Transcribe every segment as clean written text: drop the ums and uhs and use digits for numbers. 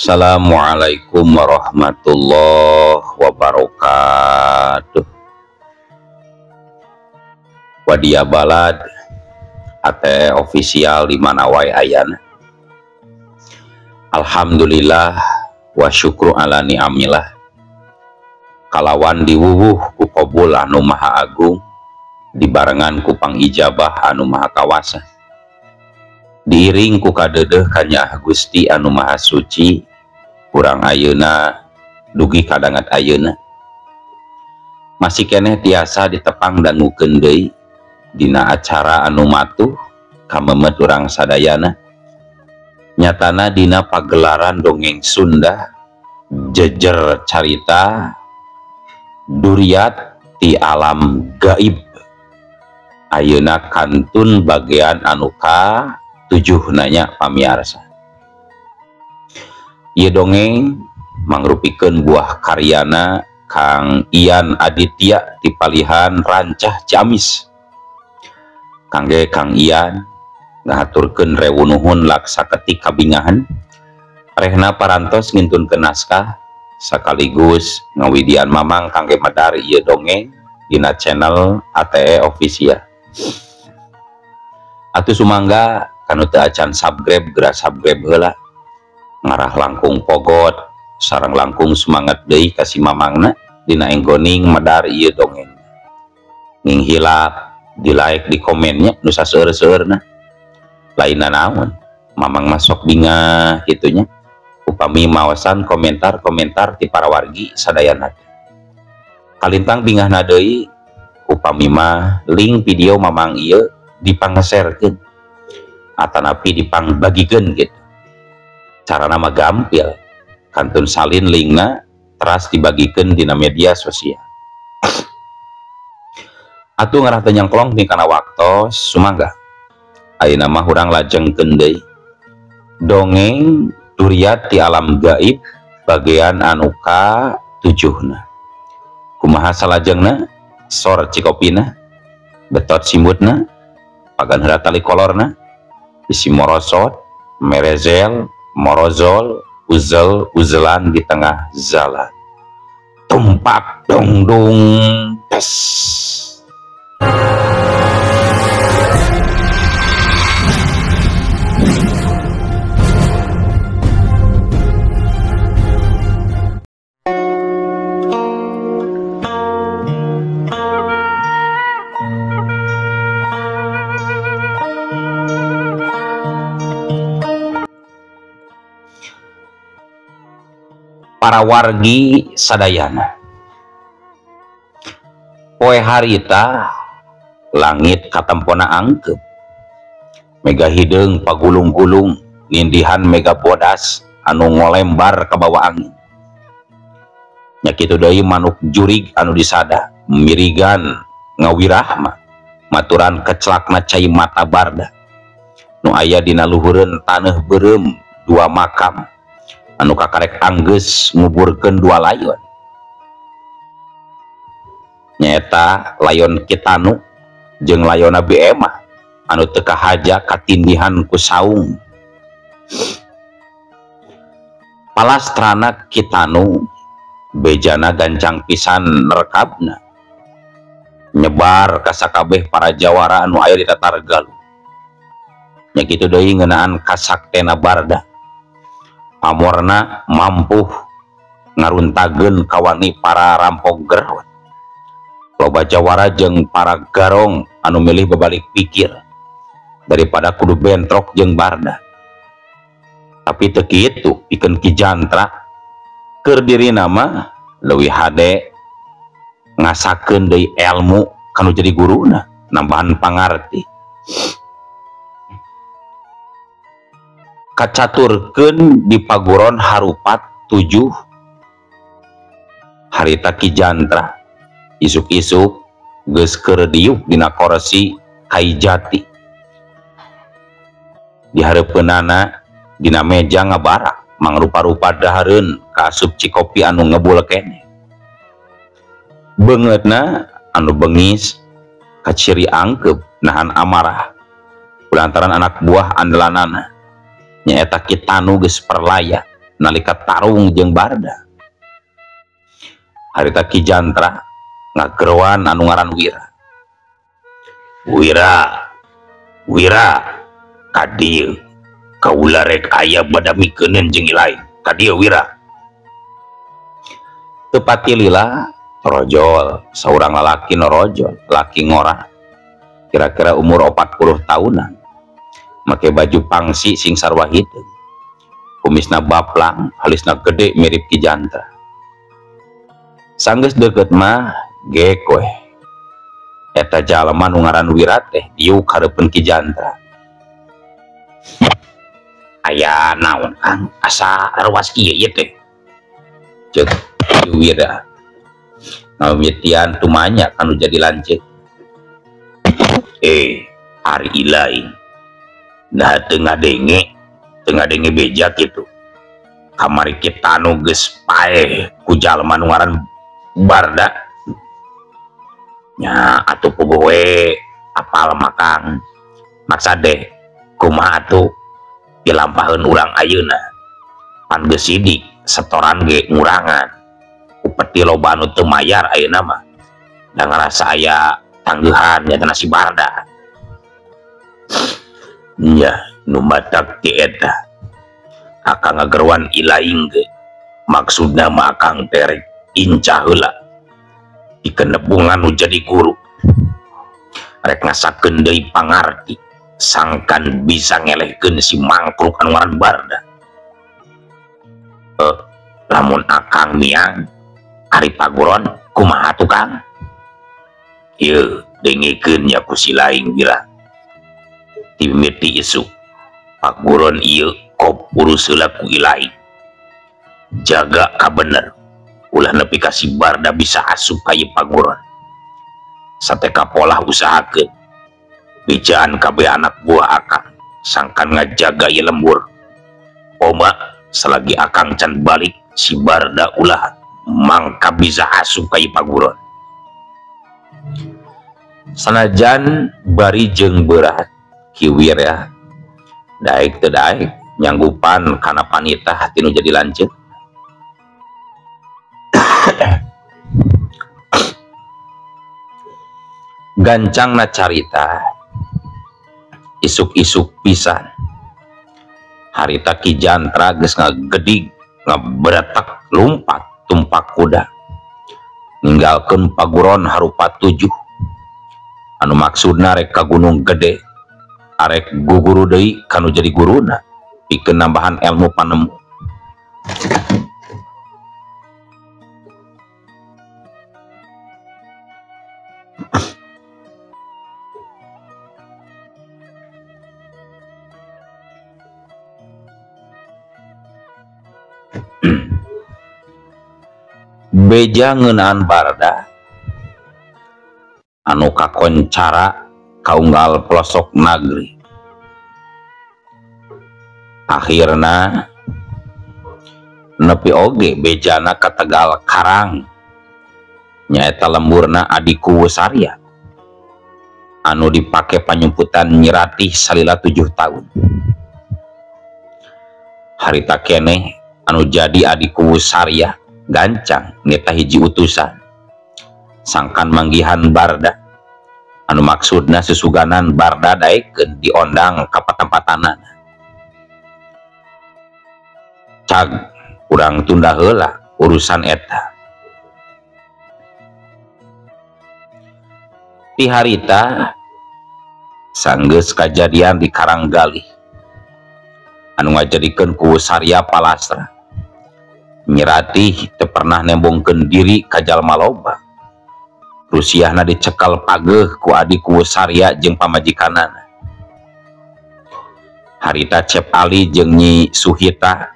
Assalamualaikum warahmatullahi wabarakatuh. Wadia Balad ATE official di mana wae ayana. Alhamdulillah wa syukru ala ni'amillah. Kalawan diwuwuh ku qabul anu maha agung, dibarengan ku pangijabah anu maha kawasa. Diiring ku kadeudeuh kanyaah Gusti anu maha suci, kurang ayeuna dugi kadangat ayeuna. Masih keneh tiasa ditepang dangukeun deui dina acara anu matuh kamemet urang sadayana. Nyatana dina pagelaran dongeng Sunda jejer carita duriat ti alam gaib. Ayeuna kantun bagian anu ka 7 nanya pamiarsa. Ieu dongeng mangrupikeun buah karyana Kang Ian Aditya ti Palihan Rancah Ciamis. Kangge Kang Ian ngahaturkeun rewu nuhun laksa ketik kabingahan rehna parantos ngintunkeun naskah sekaligus ngawidian mamang kangge medar ieu dongeng dina channel ATE Official. Atuh sumangga kanu teu acan subscribe geura subscribe heula. Ngarah langkung pogot sareng langkung semangat deui ka si mamangna dina enggoning medar ieu dongeng. Ning hilap di like di komennya nu saseur-seurna. Lainna naon mamang masuk bingah kitunya upami maosan komentar-komentar ti para wargi sadayana. Kalintang bingahna deui upami mah link video mamang ieu dipangeserkeun atanapi dipangbagikeun gitu. Carana mah gampil, kantun salin linkna teras dibagikeun dina media sosial. Atuh ngarah teu nyangklong nih kana waktos sumangga. Ayeuna mah urang lajengkeun deui dongeng duriat ti alam gaib bagian anu ka 7na. Kumaha salajengna? Sor cikopina, betot simbutna, pagan heula tali kolorna, bisi morosot, merezel, morozol, uzel, uzelan di tengah jalan. Tumpak dongdung tes. Para wargi sadayana, poe harita langit katempona angkep, mega hideung pagulung-gulung nindihan mega bodas anu ngolembar ka bawah angin. Nya kitu deui manuk jurig anu disada mirigan ngawirahma maturan kecelakna cai mata barda nu aya dina luhureun taneuh beureum dua makam anu kakarek anggeus nguburkeun dua layon, nyaeta layon Kitanu jeung layona Biemah anu teu kahaja katindihan ku saung. Palastrana Kitanu bejana gancang pisan rekabna nyebar ka sakabeh para jawara anu aya di tatar Galuh. Nya kitu deui ngeunaan kasaktena Barda, pamorna mampuh ngaruntageun kawani para rampok gerawat. Loba jawara jeung para garong anu milih bebalik pikir daripada kudu bentrok jeung Barda. Tapi teu kitu pikeun Ki Jantra keur dirina mah leuwih hade ngasakeun deui elmu kanu jadi guruna nambahan pangarti. Kacaturkeun di paguron harupat 7 harita Ki Jantra isuk-isuk geus keur diuk dina korsi kai jati. Di hareupeunana dina meja ngabarak mangrupa-rupa dahareun kaasup cikopi anu ngebul keneh. Beungeutna anu bengis kaciri angkep nahan amarah kulantaran anak buah andelanana nyaeta Kitanu geus perlaya nalika tarung jeung Barda. Harita Ki Jantra ngageroan anu ngaran Wira. Wira, Wira, ka dieu kaula rek aya badamikeun jeung Ilaing. Ka dieu Wira. Teu pati lila torojol, saurang lalaki norojol, laki ngora. Kira-kira umur 40 tahunan. Make baju pangsi sing sarwa hideung. Kumisna baplang, alisna gede mirip Ki Jantra. Sanggeus deukeut mah gek weh. Eta jalma nu ngaran Wira teh diuk hareupeun Ki Jantra. Aya naon Kang, asa ruas kieu ieu teh. Ceuk Ki Wira. Ngawitian tumanya kanu jadi lanceuk. Ari Ilaing. Nah teu ngadenge beja kitu. Kamari kita nu geus paeh ku jalma nu ngaran Barda. Nya atuh puguh we apal mah Kang. Maksa deh kumaha atuh dilampaheun urang ayeuna. Pan geus sidik setoran ge ngurangan. Upeti loba anu teu mayar ayeuna mah. Da ngarasa aya tangguhan nya si Barda. Nya nu matak ti eta. Akang ngageroan Ilaing ge. Maksudna mah akang teh rek incah heula. Dikenebungan nu jadi guru. Rek ngasakeun deui pangarti sangkan bisa ngelehkeun si mangkruk anu ngaran Barda. Lamun akang miang ari paguron kumaha tuh Kang? Ieu dengekeun nya ku si Laing Wira. Timiti isuk paguron ieu kop urus heula ku Ilaing. Jaga kabener ulah nepi ka si Barda bisa asup ka ieu paguron. Sateka polah usahakeun bijaan kabeh anak buah akang sangkan ngajaga ieu lembur. Oma selagi akang can balik si Barda ulah mangka bisa asup ka ieu paguron. Sanajan bari jeung berat Ki Wira daek teu daek nyanggupan kana panitah tinu jadi lanceuk. Gancangna carita isuk-isuk pisan. Harita Ki Jantra geus ngagedig ngabretek lumpat tumpak kuda ninggalkeun paguron harupa 7 anu maksudna rek ka Gunung Gede arek guguru deui kanu jadi guruna pikeun nambahan ilmu panemu. Beja ngeunaan Barda anu kakoncara kaunggal pelosok nagri. Akhirna nepi oge bejana ka Tegal Karang nyaeta lemburna Adiku Sarya anu dipake panyumputan Nyi Ratih salila 7 tahun. Harita keneh anu jadi Adiku Sarya gancang nita hiji utusan sangkan manggihan Barda anu maksudna susuganan Barda daekeun diondang ka patempatanana. Cag urang tunda heula urusan eta. Ti harita sanggeus kajadian di Karanggalih anu ngajadikeun ku Sarya palastra. Nyi Ratih teu pernah nembongkeun diri ka jalma loba. Rusiahna dicekal pageuh ku Adiku Sarya jeung pamajikanana. Harita Cep Ali jeung Nyi Suhita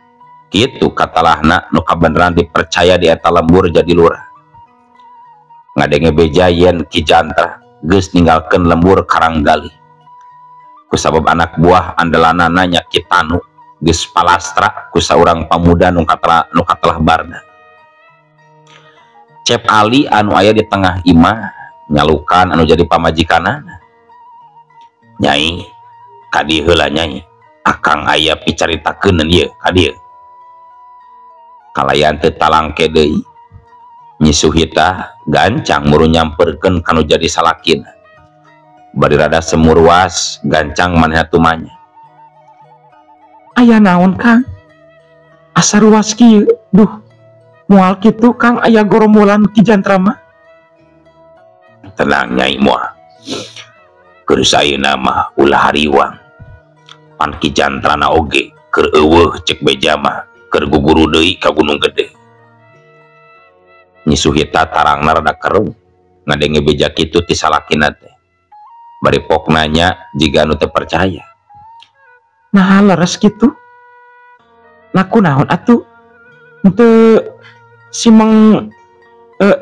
kitu katalahna nu kabeneran dipercaya di eta lembur jadi lurah. Ngadenge beja yen Ki Jantra geus ninggalkeun lembur Karanggalih. Kusabab anak buah andelanana nya Ki Tanu geus palastra ku saurang pamuda nu katelah Barda. Cep Ali anu aya di tengah imah nyalukan anu jadi pamajikanana. Nyai ka dieu heula nyai, akang aya picaritakeun ieu ka dieu. Kalayan teu talangke deui. Nyi Suhita gancang muru nyamperkeun kanu jadi salakina. Bari rada semurwas gancang manehna tumanya. Aya naon Kang? Asa ruas kieu? Duh, moal kitu Kang aya gorombolan Ki Jantra mah. Tenang Nyai moal. Keur sayeuna mah ulah hariwang. Pan Ki Jantrana oge keur eueuh cek beja mah keur guguru deui ka Gunung Gede. Nyi Suhita tarangna rada keruh ngadenge beja kitu ti salakina teh. Bari pok nanya jiga anu teu percaya. Nah leres kitu. Nah kunaon atuh? Henteu simeng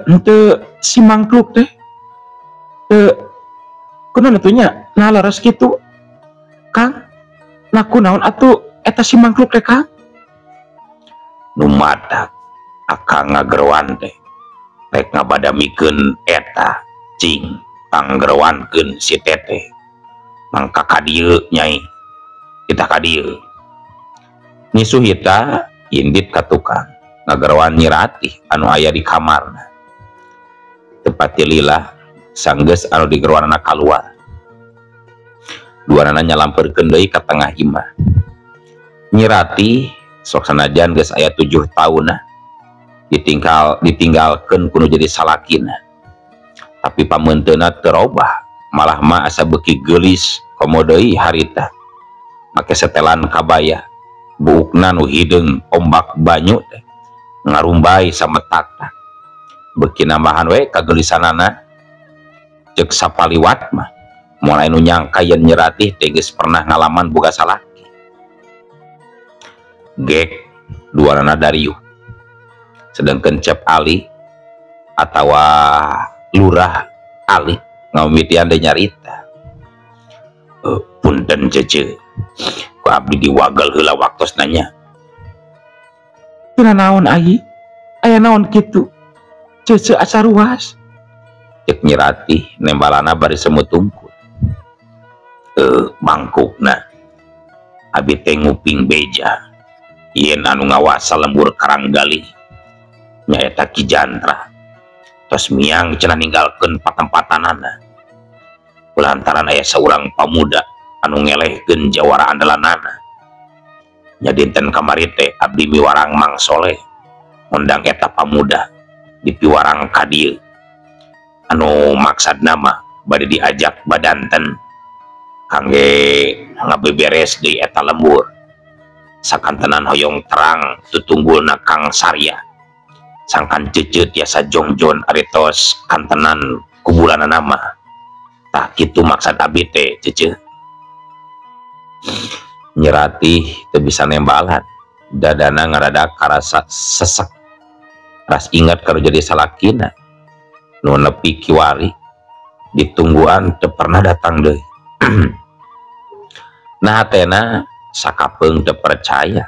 henteu simangkluk teh. Kunaon atuh nya? Nah leres kitu. Kang, nah kunaon atuh eta simangkluk teh Kang? Nu matak akang ngageroan teh rek ngabadamikeun eta cing panggeroankeun si teteh. Mangka ka dieu Nyai. Kita ka dieu. Nyi Suhita indit ka tukang ngageroan Nyi Ratih anu aya di kamarna. Teu pati lila sanggeus anu digeroanana kaluar. Duanana nyalamperkeun deui ka tengah imah. Nyi Ratih sok sanajan geus aya 7 taunna ditinggalkeun kudu jadi salakina. Tapi pameunteuna teu robah, malah mah asa beuki geulis komo deui harita. Make setelan kabaya, buukna nu hideung ombak banyu teh ngarumbai sametakna. Beuki nambahan we kageulisanana. Ceuk sapaliwat mah moal anu nyangka yen Nyi Ratih teh geus pernah ngalaman boga salaki. Gek duanana dariuh. Sedangkan Cep Ali atawa Lurah Ali ngamimitian deui nyarita. Punten cece, ku abdi diwagel heula waktosna nya. Teu naon ai? Aya naon kitu? Cece asa ruas. Cek Nyi Ratih nembalana bari semut tungkul. Mangkukna abi teh nguping beja yen anu ngawasa lembur Karanggalih nyaeta Ki Jantra. Tos miang cenah ninggalkeun patempatanana kulantaran aya saurang pamuda anu ngelehkeun jawara andalanana. Nya dinten kamari teh abdi miwarang Mang Soleh ngundang eta pamuda dipiwarang ka dieu anu maksudna mah bade diajak badanten kangge ngabeberes deui eta lembur. Sakantenan hoyong terang tutunggulna Kang Sarya. Sangkan cece tiasa jongjon ari tos kantenan kubulanana mah. Tah kitu maksud abi teh cece. Nyi Ratih teu bisa nembalan, dadana ngarada karasa sesek. Ras ingat kalau jadi salakina nu nepi kiwari ditungguan teu pernah datang deui. Nah hatena sakapeung teu percaya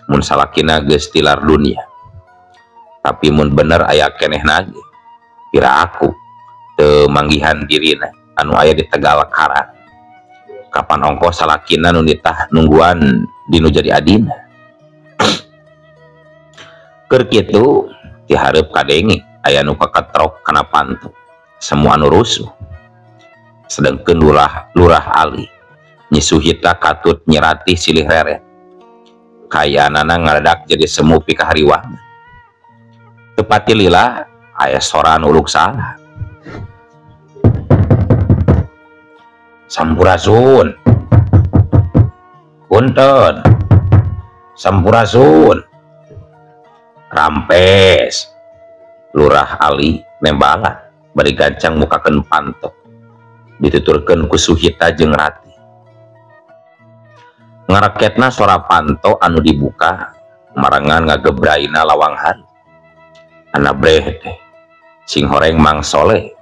mun salakina geus tilar dunia. Tapi mun bener aya keneh nage pira aku teu manggihan dirina anu aya di Tegal Karang. Kapan ongkoh salakina nu nitah nungguan dinu jadi adina. Keur kitu dihareup kadenge aya nu kaketrok kana pantu semua anu rusuh. Sedengkeun Lurah Ali Nyi Suhita katut Nyi Ratih silih reret. Kayaanana ngaradak jadi semu pikahariwang. Tepati lila aya sora anu uluk salah. Sampurasun. Punten. Sampurasun. Rampes. Lurah Ali nembalan bari gancang mukakeun panto. Dituturkeun ku Suhita jeung Ratih. Ngareketna sora panto anu dibuka marengan ngagebraina lawang hari. Anabreh teh sing horeng Mang Soleh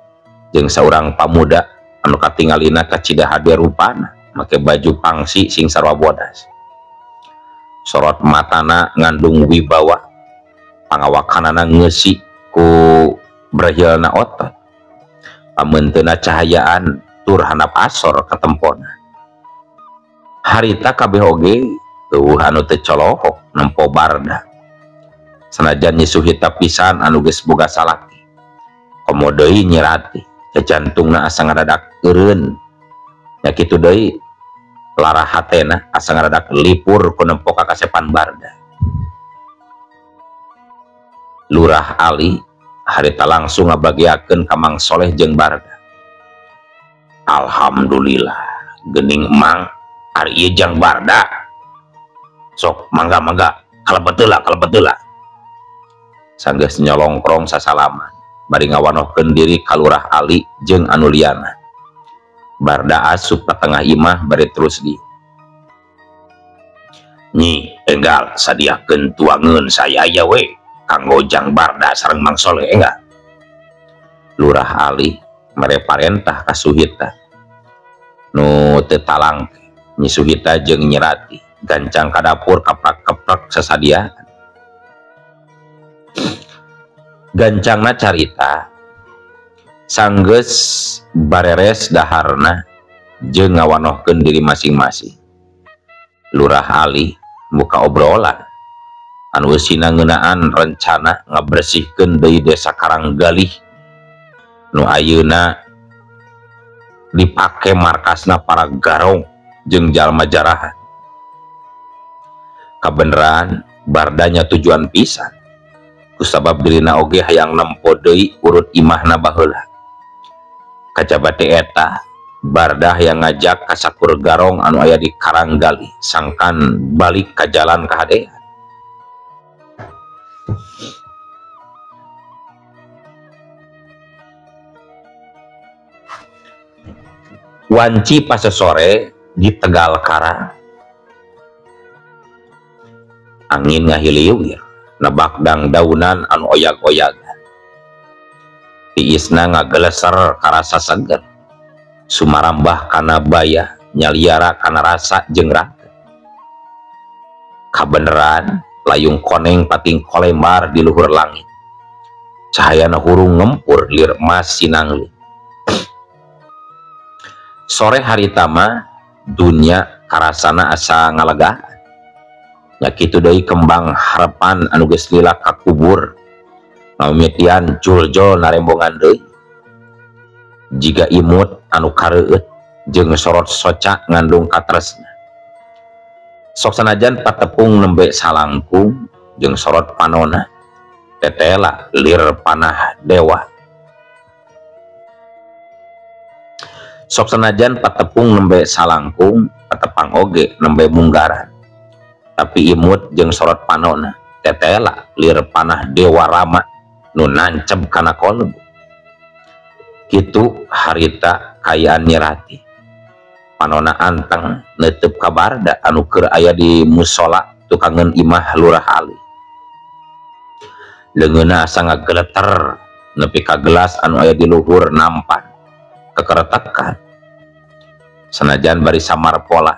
jeung saurang pamuda anu katingalina kacida hade rupana make baju pangsi sing sarua bodas. Sorot matana ngandung wibawa, pangawakanana ngeusi ku brehilna otot. Pameunteuna cahayaan tur handap asor katempona. Harita kabeh oge eueuh anu teu colohok nempo barda. Sanajan Nyi Suhita pisan anu geus boga salaki. Komo deui Nyi Ratih, jantungna asa ngadadak eureun. Nya kitu deui lara hatena asa ngadadak lipur ku nempo kakasepan Barda. Lurah Ali harita langsung ngabagiakeun ka Mang Soleh jeung Barda. Alhamdulillah geuning Mang ari ieu jang Barda. Sok mangga-mangga kalebet heula kalebet heula. Sanggeus nyolongkrong sasalaman bari ngawanohkeun diri ka Lurah Ali jeung anu liyana. Barda asup ka tengah imah bari terus di. Nyi enggal sadiakeun tuangeun saya aya we kanggo jang Barda sareng Mang Soleh enggal. Lurah Ali mere parentah ka Suhita nu teu talangke. Nyi Suhita jeung Nyi Ratih gancang ka dapur kaprak-keprek sasadiaan. Gancangna carita sanggeus bareres daharna jeung ngawanohkeun diri masing-masing. Lurah Ali muka obrolan anu eusina ngeunaan rencana ngabersihkeun deui desa Karanggalih nu ayeuna dipake markasna para garong jeung jalma jarahan. Kabeneran Bardanya tujuan pisan kusabab dirina oge hayang nempo deui urut imahna baheula. Kajaba teh eta Barda hayang ngajak ka sakur garong anu aya di Karanggalih sangkan balik ka jalan kahadean. Wanci pasesore di Tegal Karang. Angin ngahiliwir nebak dangdaunan anu oyag-oyagan. Tiisna ngageleser karasa seger. Sumarambah kana baya nyaliara kana rasa jeung raga. Kabeneran layung koneng pating kolembar di luhur langit. Cahayana hurung ngempur lir emas sinangli. Sore harita mah dunya karasana asa ngalegaan. Nya kitu deui kembang harapan anu geus lila kakubur. Ngamimitian juljol narembongan deui. Jiga imut anu kareueut jeung sorot soca ngandung katresna. Sok sanajan patepung nembe salangkung jeung sorot panona tetela lir panah dewa. Sok sanajan patepung nembe salangkung patepang oge nembe munggaran. Tapi imut jeung sorot panona tetela lir panah dewa Rama nu nancep kana kolbu. Kitu harita kayaan Nyi Ratih. Panona anteng neuteub ka Barda anu keur aya di musola tukangeun imah Lurah Ali. Leungeunna asa ngageleter nepi ka gelas anu aya di luhur nampan kekeretekan. Sanajan bari samar pola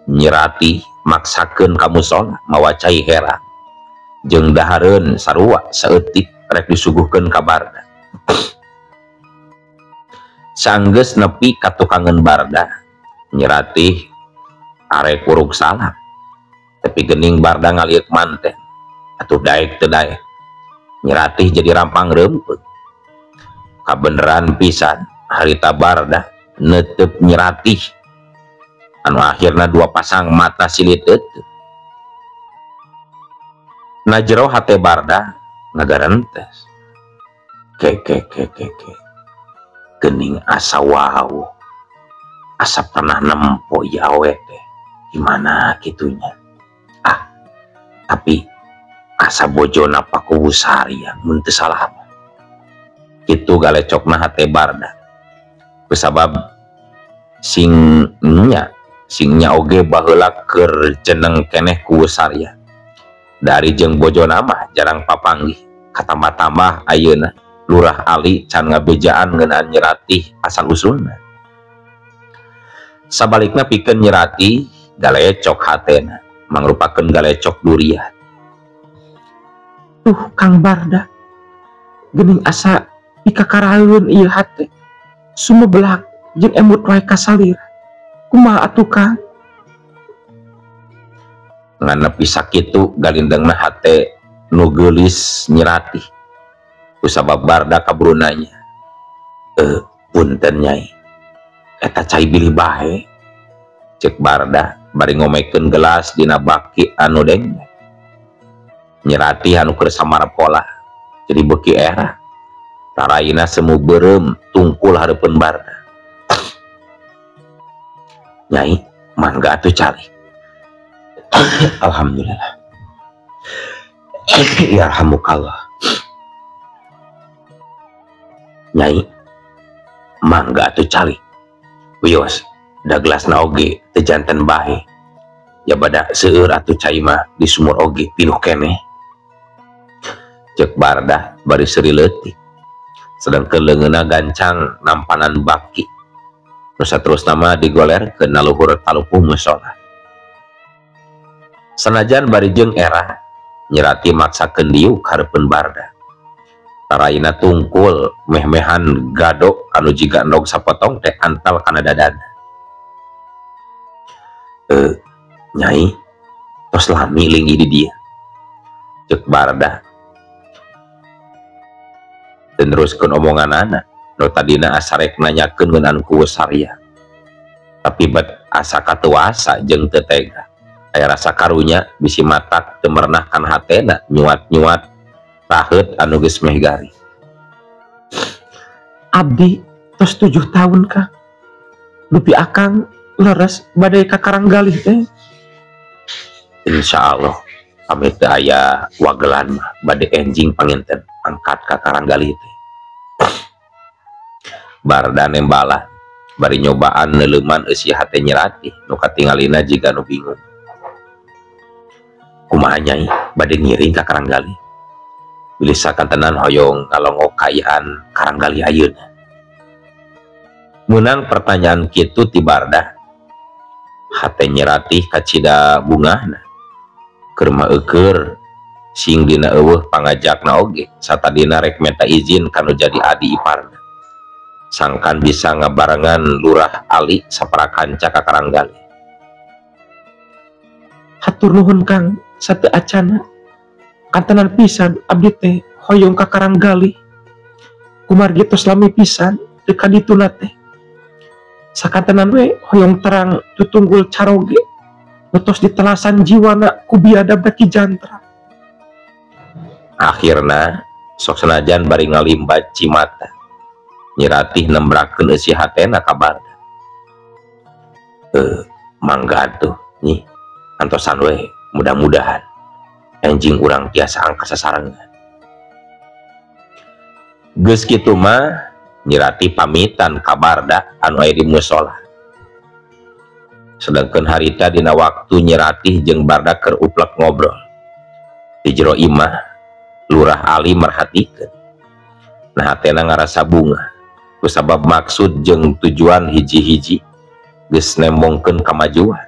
Nyi Ratih maksakeun ka musola mawa cai herang jeung dahareun sarua saeutik rek disuguhkeun ka Barda. Sanggeus nepi ka tukangeun Barda, Nyi Ratih arek urug salam. Tapi geuning Barda ngalieuk manten. Atuh daek teu daek. Nyi Ratih jadi rampang reumpeuh. Kabeneran pisan harita Barda neuteub Nyi Ratih anu akhirna dua pasang mata silit eueuh. Na jero hate Barda ngagarentes. Ke ke ke ke ke. Gening asa wow, asa pernah nempo yawe teh gimana gitunya. Ah, tapi asa bojona Pakuwusari ya mun teu salah. Kitu galecokna hate Barda. Kusabab sing nya oge baheula keur jeneng keneh Kuwusarya. Dari jeung bojona mah jarang papanggih. Katambah-tambah ayeuna Lurah Ali can ngabejaan ngeunaan Nyi Ratih asal usulna. Sabalikna pikeun Nyi Ratih galecok hatena mangrupakeun galecok durian. Tuh Kang Barda geuning asa pikakaraeun ieu hate sumebelak jeung emut wae kasalira. Kumaha atuh Kang? Ngan nepi sakitu galindengna hate nu geulis Nyi Ratih kusabab Barda kaburu nanya, "Punten, Nyai, eta cai bilih bae?" cek Barda bari ngomekeun gelas dina baki anu deng. Nyi Ratih anu keur samarapola jadi beuki era, taraina semu beureum tungkul hareupeun Barda. "Nyai, mangga atuh calik." "Alhamdulillah." "Yarhamukallah." "Nyai, mangga atuh calik. Wios, da gelasna oge teu janten bae. Ya bada seueur atuh cai mah di sumur oge pinuh keneh," cek Barda bari seuri leutik. Sedangkeun leungeunna gancang nampanan baki. Nu saterusna mah digolerkeun na luhur talupuh musola. Sanajan bari jeung era, Nyi Ratih maksakeun diuk hareupeun Barda. Taraina tungkul meh-mehan gado anu jiga endog sapotong teh antal kana dadana. "Nyai tos lami linggih di dieu?" cek Barda. Teu neruskeun omonganana nu tadina asa rek nanyakeun ngeunaan kuwu Sarya. Tapi bet asa katuasa jeung teu tega. Aya rasa karunya bisi matak teu merenah kana hatena nyuat-nyuat raheut anu geus meh garing. "Abdi tos 7 tahun, Kang. Dupi akang leres bade ka Karanggalih teh?" "Insyaallah pamit teu aya wagelan mah bade enjing panginten angkat ka Karanggalih teh," Barda nembalan bari nyobaan neuleuman eusi hate Nyi Ratih nu katingalina jiga nu bingung. "Kumaha, Nyai, bade ngiring ka Karanggalih? Bilih sakantenan hoyong ngalongok kaayaan Karanggalih ayeuna." Meunang pertanyaan kitu ti Barda, hate Nyi Ratih kacida bungahna. Keur mah eukeur sing dina eueuh pangajakna oge satadina rek menta izin kanu jadi adi iparna. Sangkan bisa ngabarengan Lurah Ali saparakanca ka Karanggalih. "Hatur nuhun, Kang, sateu acana. Kantenan pisan abdi teh hoyong ka Karanggalih. Kumargi tos lami pisan teu ka dituna teh. Sakantenan we hoyong terang tutunggul caroge nu tos ditelasan jiwana ku biadab Ki Jantra." Akhirna sok senajan bari ngalimbat cimata, Nyi Ratih nembrakeun eusi hatena ka Barda. "Mangga atuh, Nyi, antosan we, mudah-mudahan enjing urang tiasa angkat sasarengan." Geus kitu mah Nyi Ratih pamitan ka Barda anu aya di musola. Sedangkeun harita dina waktu Nyi Ratih jeung Barda keur uplek ngobrol di jero imah, Lurah Ali merhatikeun. Nah, hatena ngarasa bunga kusabab maksud jeung tujuan hiji-hiji geus nembongkeun kamajuan.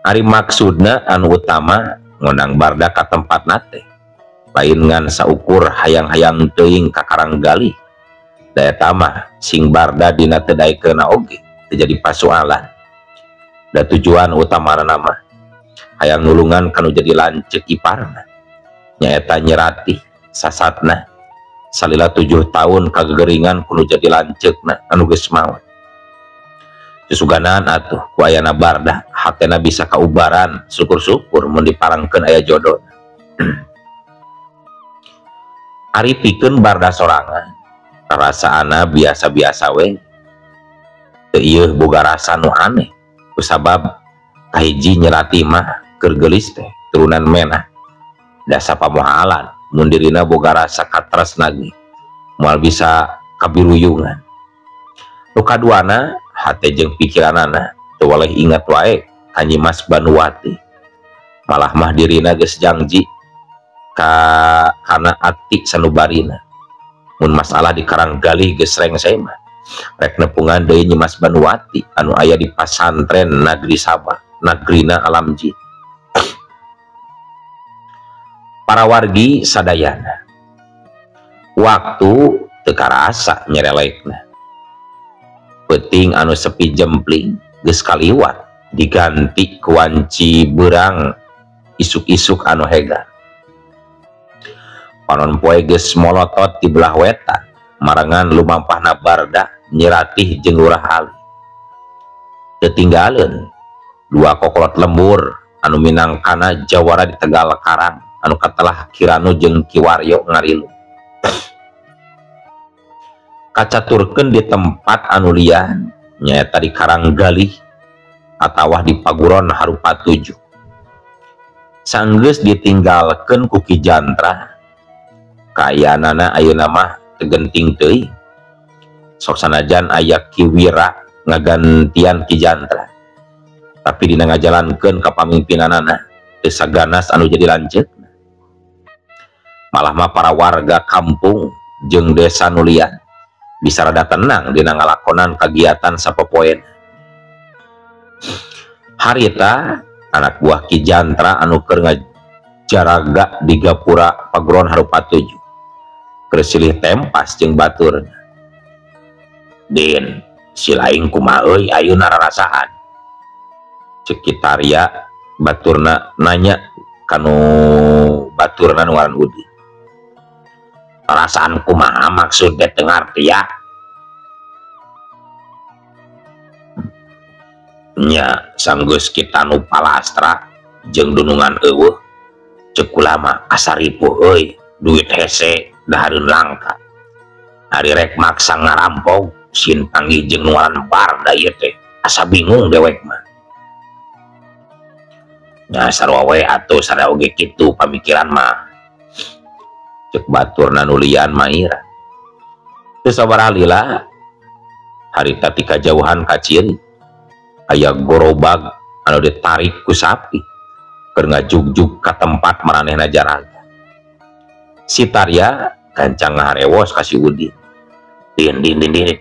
Ari maksudna anu utama ngondang Barda ka tempatna teh lain ngan saukur hayang-hayang teuing ka Karanggalih. Da eta mah sing Barda dina teu daekeunna oge teu jadi pasualan. Da tujuan utamana mah hayang nulungan kanu jadi lanceuk iparna, nyaeta Nyi Ratih sasatna salila 7 tahun kagegeringan kudu jadi lanceukna anu geus maot. Susuganan atuh ku ayana Barda hatena bisa kaubaran, syukur-syukur mun diparangkeun aya jodoh. Ari pikeun Barda sorangan rasaana biasa-biasa we, teu ieuh boga rasa nu aneh kusabab kahiji Nyi Ratih mah keur geulis teh turunan menah, dasa pamohalan mun dirina boga rasa katresna ge moal bisa kabiruyungan. Nu kaduana, hate jeung pikiranana teu waleh ingat wae ka Nyi Mas Banuwati. Malah mah dirina geus jangji ka kana ati sanubarina mun masalah di Karanggalih geus rengse mah rek nepungan deui Nyi Mas Banuwati anu aya di pasantren Nagri Sabah, nagrina alam jin. Para wargi sadayana, waktu teu karasa nyerelekna. Peuting anu sepi jempling geus kaliwat diganti ku wanci beurang isuk-isuk anu hegar. Panon poe geus molotot di belah wetan marengan lumampahna Barda Nyiratih jeung Lurah Ali. Teu tinggaleun dua kokolot lembur anu minangkana jawara di Tegal Karang anu katelah Kiranu jeung Ki Waryo ngarilu. Kacaturkeun di tempat anu lian nyaeta di Karanggalih atawa di Paguron Harupat 7. Sanggeus ditinggalkeun ku Ki Jantra, kaayaanana ayeuna mah teu genting teuing. Sok sanajan aya Ki Wira ngagantian Ki Jantra, tapi dina ngajalankeun kapamimpinanana teu saganas anu jadi lanceukna. Malah mah para warga kampung jeung desa nu lian bisa rada tenang dina ngalakonan kagiatan sapopoena. Harita anak buah Ki Jantra anu keur ngajaraga di gapura Paguron Harupat 7 keur silih tempas jeung baturna. Din, si laing kumaha euy ayeuna rarasaan? Ceuk Ki Tarya baturna nanya kanu baturna nu ngaran Udin. Perasaan kumaha maksud teh teu ngarti ya? Nya sanggeus kita nu palastra jeung dunungan eueuh ceuk kula mah asa ripuh euy, duit hese dahareun langka. Ari rek maksa ngarampok sin panggih jeung nu ngaran Barda ieu teh asa bingung dewek mah. Nya sarua we atuh sarua oge kitu pamikiran mah. Ceuk baturna nu lian maira. Teu sabaraha lila harita ti kajauhan kaciri aya gorobag anu ditarik ku sapi keur ngajugjug ka tempat maranehna jaraga. Si Tarya gancang ngaharewos ka si Udin. Din din din din.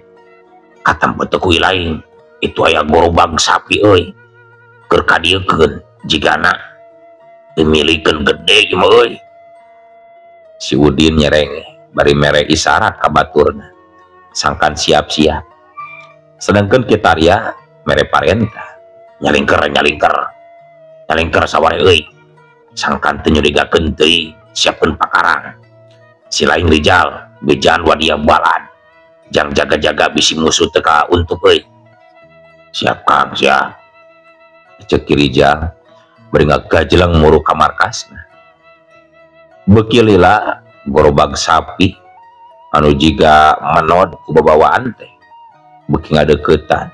Katempo teu ku lain itu aya gorobag sapi euy keur kadieukeun jigana dimilikeun gede ieu mah euy. Si Udin nyerenge bari mere isyarat ka baturna sangkan siap-siap. Sedangkan Ki Tarya mere parentah nyalingker nyalingker nyalingker saware euy sangkan teu nyurigakeun teuing siapkeun pakarang. Si lain Rijal bejaan wadia balad jang jaga-jaga bisi musuh teu ka untuk euy. Siap Kang siap. Ceuk Ki Rijal bari ngagajeleng muru ka markasna. Beuki lila gorobag sapi anu jiga menod ku babawaan teh beuki ngadeuketan.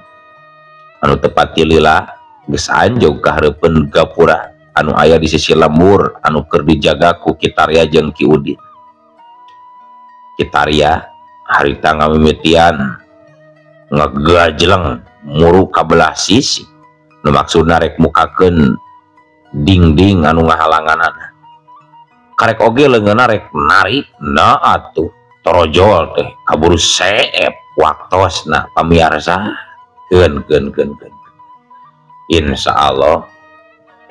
Anu tepati lila geus anjog ka hareupeun gapura anu aya di sisi lembur anu keur dijaga ku Ki Tarya jeung Ki Udin. Ki Tarya harita ngamimitian ngagajeleng muru ka belah sisi nu maksudna rek mukakeun dingding anu ngahalanganana. Karek oge leungeunna rek narik na atuh torojol teh kaburu seep waktosna pamiarsa. Keun keun keun keun. Insyaallah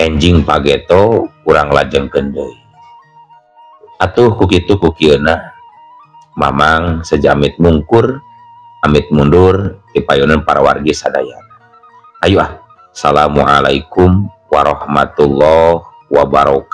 enjing pageto kurang lajengkeun deui. Atuh ku kitu ku kieuna Mamang sejamit mungkur amit mundur di payunan para wargi sadayana. Ayo ah. Assalamualaikum warahmatullahi wabarakatuh.